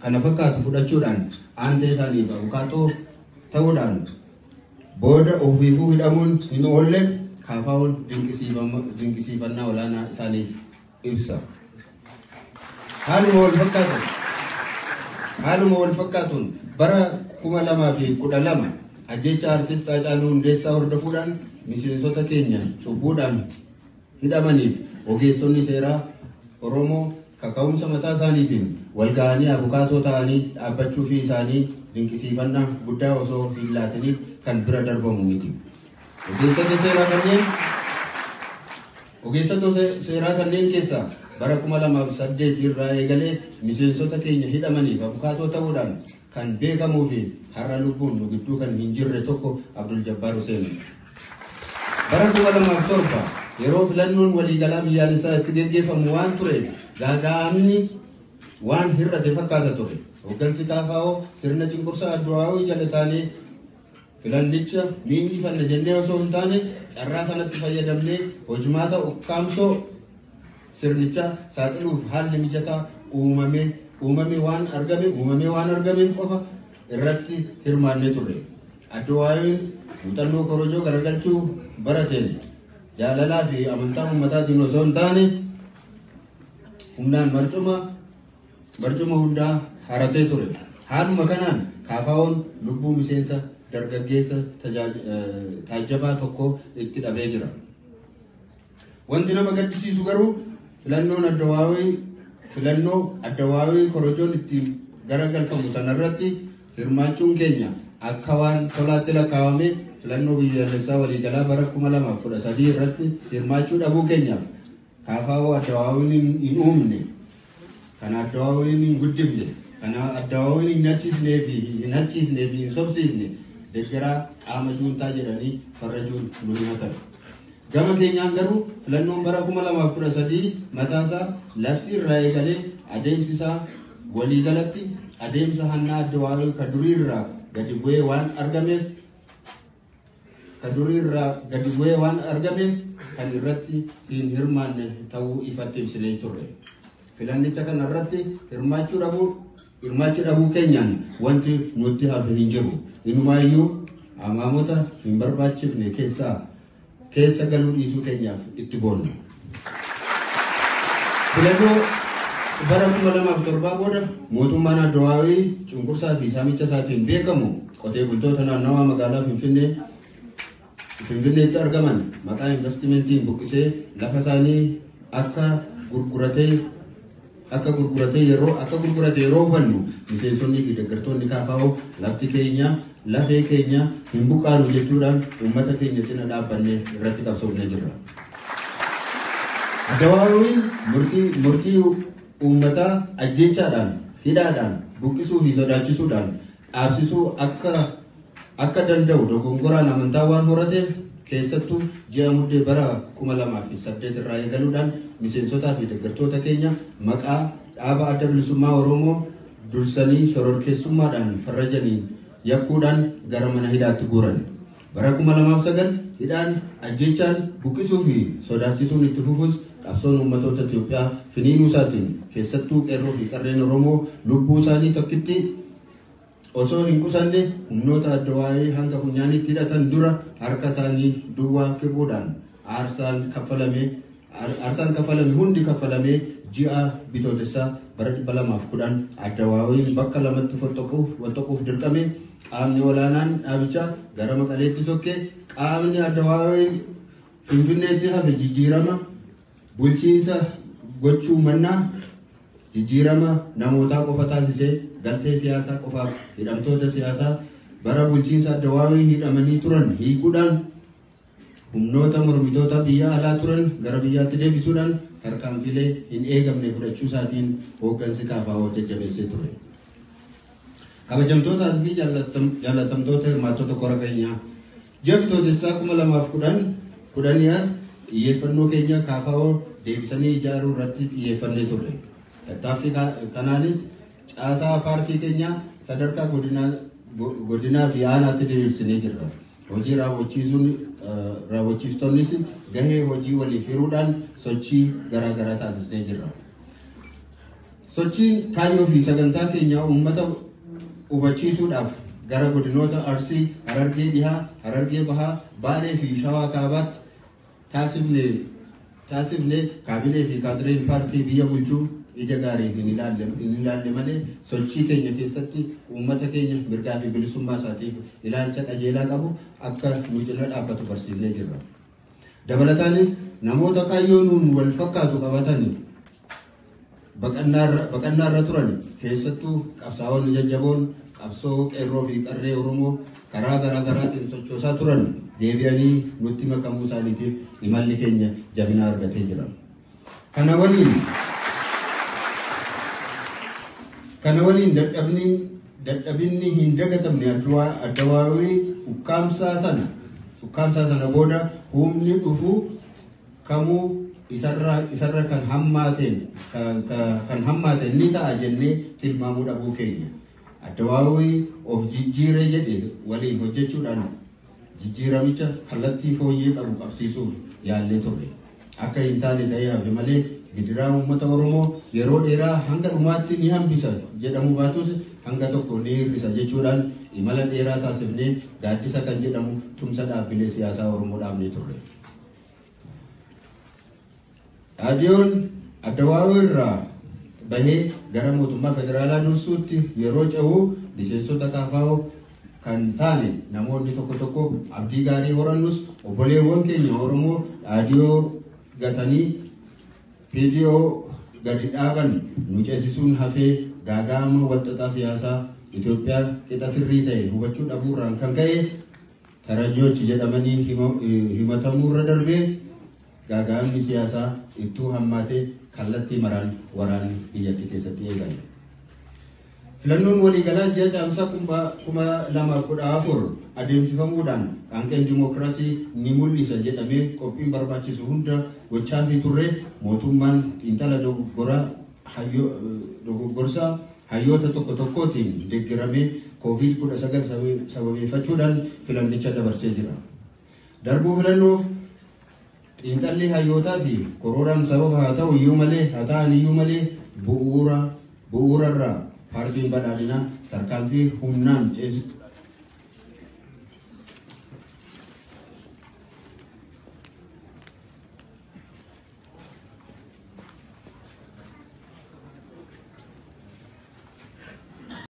kana fakkaatu fudhachuudhaan aantee isaaniif abukaatoo ta'uudhaan booda ofiifuu hidhamuun hin oolleef KFO'n dinqisiifannaa olaanaa isaaniif ibsa. Haaluma wal fakkaatuun bara 2012 ajjecha artist Haacaaluu Hundeessaa hordofuudhaan miseensota keenya cubbuudhaan hidhamaniif ogeessonni seeraa Oromoo kaka'umsa mataa isaaniitiin wal ga'anii abukaatoo ta'anii dhaabbachuu fi isaanii dinqisiifannaa guddaa osoo hin laatiniif kan bira darbamu miti. Ogeessota seeraa kanneen keessaa bara 2008 irraa eegalee miseensota keenya hidhamaniif abukaatoo ta'uudhaan kan beekamuu fi har'a lubbuun nu gidduu kan hin jirre tokko Abdul Jabbaar Hussein. Bara 2007 yeroo filannoon waliigalaa biyyaalessaa itti geggeeffamu waan tureef gaaga'amni waan hir'ate fakkaata ture. Hooggansi KFO sirna cunqursaa Adduwaawii jala taanee filannicha ni injifanna jennee osoo hin taane carraa sanatti fayyadamnee hojimaata ukkaamsoo sirnicha saaxiluuf haalli mijataa uumame waan argameef qofa irratti hirmaannee turre. Adduwaawiin muuxannoo korojoo garagalchuu barateen jaalalaa fi amantaa uummataatiin osoo hin taane humnaan barcuma hundaa haratee ture. Haaluma kanaan KFO'n lubbuu miseensa dargaggeessa taajjabaa tokko itti dhabee jira. Wanti nama gaddisiisu garuu filannoo Adduwaawii korojoon ittiin garagalfamu sanarratti hirmaachuun keenya akka waan tolaatti lakkaawame filannoo biyyaalessaa waliigalaa bara 2013 irratti hirmaachuu dhabuu keenyaaf KFO Adduwaawiin hin uumne, kan Adduwaawiin hin guddifne, kan Adduwaawiin hin hachiisnee fi hin sobsiifne deeggaraa qaama juuntaa jedhanii farrajuun nu himatan. Gama keenyaan garuu filannoon bara 2013 mataasaa labsii irraa eegalee adeemsi isaa waliigalatti adeemsa hannaa Adduwaawii ka durii irraa gadi bu'ee waan argameef kan irratti hin hirmaanne ta'uu ifatti ibsinee turre. Filannicha kana irratti hirmaachuu dhabuu keenyaan wanti nutti hafe hin jiru. Inumaayyuu amaamota hin barbaachifne keessa galuu dhiisuu keenyaaf itti boonna. Filannoo bara 2007 booda mootummaan Adduwaawii cunqursaa fi saamicha isaatiin beekamu qotee bultoota naannawaa magaalaa Finfinneetti argaman maqaa investimentiin buqqisee lafa isaanii akka gurgurate yeroo hubannu miseensonnii fi deeggartoonni KFO lafti keenya lafee keenya hin buqqaanu jechuudhaan uummata keenya cina dhaabbannee irratti qabsoofnee jirra. Adduwaawiin murtii uummataa ajjeechaadhaan, hidhaadhaan, buqqisuu fi sodaachisuudhaan dhaabsisuu akka danda'u dogongoraan amantaa waan horateef keessattuu ji'a muddee bara 2008 irraa eegaluudhaan miseensotaa fi deeggartoota keenya maqaa dhaaba adda bilisummaa Oromoo dursanii shororkeessummaadhaan farrajaniin yakkuudhaan gara mana hidhaatti guuran. Bara 2009 hidhaan, ajjeechaan, buqqisuu fi sodaachisuun itti fufus qabsoon uummattoota Itoophiyaa finiinuu isaatiin keessattuu qeerroo fi qarreen Oromoo lubbuu isaanii tokkitti osoo hin qusanne humnoota Adduwaawii hanga funyaanitti hidhatan dura harka isaanii duwwaa kibuudhaan aarsaan kaffalame hundi kaffalamee ji'a bitootessaa bara 2010 Adduwaawiin bakka lamatti fottoquuf dirqame. Qaamni olaanaan dhaabichaa gara Maqaleetti sokkee qaamni Adduwaawii Finfinneetti hafe jijjiirama bulchiinsa gochuu mannaa jijjiirama namootaa qofa taasisee galtee siyaasaa qofaaf hidhamtoota siyaasaa bara bulchiinsa Adduwaawii hidhamanii turan hiikuudhaan humnoota mormitoota biyya alaa turan gara biyyaatti deebisuudhaan tarkaanfilee hin eegamne fudhachuu isaatiin hooggansi KFO jajjabeessee ture. Kabajamtootaa fi jaallatamtoota hirmaattota kora keenyaa ji'a bitootessaa 2010 as xiyyeeffannoo keenya KFO deebisanii ijaaruu irratti xiyyeeffannee turre. Tattaaffii kanaanis caasaa paartii keenyaa sadarkaa godinaa fi aanaatti diriirsinee jirra. Hojii raawwachiistonnis gahee hojii waliif hiruudhaan sochii garaagaraa taasisnee jirra. Sochiin kaayyoo fi sagantaa keenya uummata hubachiisuudhaaf gara godinoota Arsii, Harargee Dhihaa, Harargee Bahaa, Baalee fi Shawaa Kaabaatti taasifne kaabinee fi kaadireen paartii biyya bulchuu ija gaarii hin ilaalle malee sochii keenya keessatti uummata keenya mirgaa fi bilisummaa isaatiif ilaalcha qajeelaa qabu akka nu cina dhaabbatu barsiifnee jirra. Dabalataanis namoota kaayyoo nuun wal fakkaatu qabatanii baqannaarra turan keessattuu qabsaa'onni jajjaboon qabsoo qeerroo fi qarree Oromoo karaa garaa garaatiin sochoosaa turan deebi'anii nutti makamuu isaaniitiif imalli keenya jabina argatee jira. Kana waliin dadhabinni hin dagatamne addawaawii ukkaamsaa sana booda humni dhufu kamuu isarra kan hammaateen ni ta'a jennee tilmaamuu dhabuu keenya. Addawaawii of jijjiiree jedhe waliin hojjechuudhaan jijjiiramicha kallattii fooyyee qabu qabsiisuuf yaallee turre. Akka hin taane ta'ee hafe malee gidiraa uummata Oromoo yeroo dheeraa hanga dhumaatti ni hambisa jedhamu baatus hanga tokko ni hir'isa jechuudhaan imala dheeraa taasifnee gaaddisa kan jedhamu tumsa dhaabbilee siyaasaa Oromoo dhaabnee turre. Raadiyoon addawaawii irraa bahee gara mootummaa federaalaa dursuutti yeroo ce'u miseensota KFO kan taane namoonni tokko tokko abdii gaarii horannus obboleewwan keenya Oromoo raadiyoo gatanii PDO gadi dhaaban nu ceesisuun hafee gaagaama walxaxaa siyaasaa Itoophiyaa qixa sirrii ta'e hubachuu dhabuurraan kan ka'e taranyochi jedhamanii himatamuurra darbee gaagaamni siyaasaa ittuu hammaatee kallattii maraan waraanni biyyattii keessatti eegale. Filannoon waliigalaa ji'a caamsaa 2014 adeemsifamuudhaan qaanqeen dimookiraasii ni mul'isa jedhamee qophiin barbaachisu hunda gochaa fi turre mootummaan xiinxala dogoggorsaa hayyoota tokko tokkootiin deeggaramee COVID-19 sababeeffachuudhaan filannicha dabarsee jira. Darbuu filannoof xiinxalli hayyootaa fi korooraan sababa haa ta'u iyyuu malee haa ta'an iyyuu malee bu'uurarraa paartiin badhaadhinaa tarkaanfii humnaan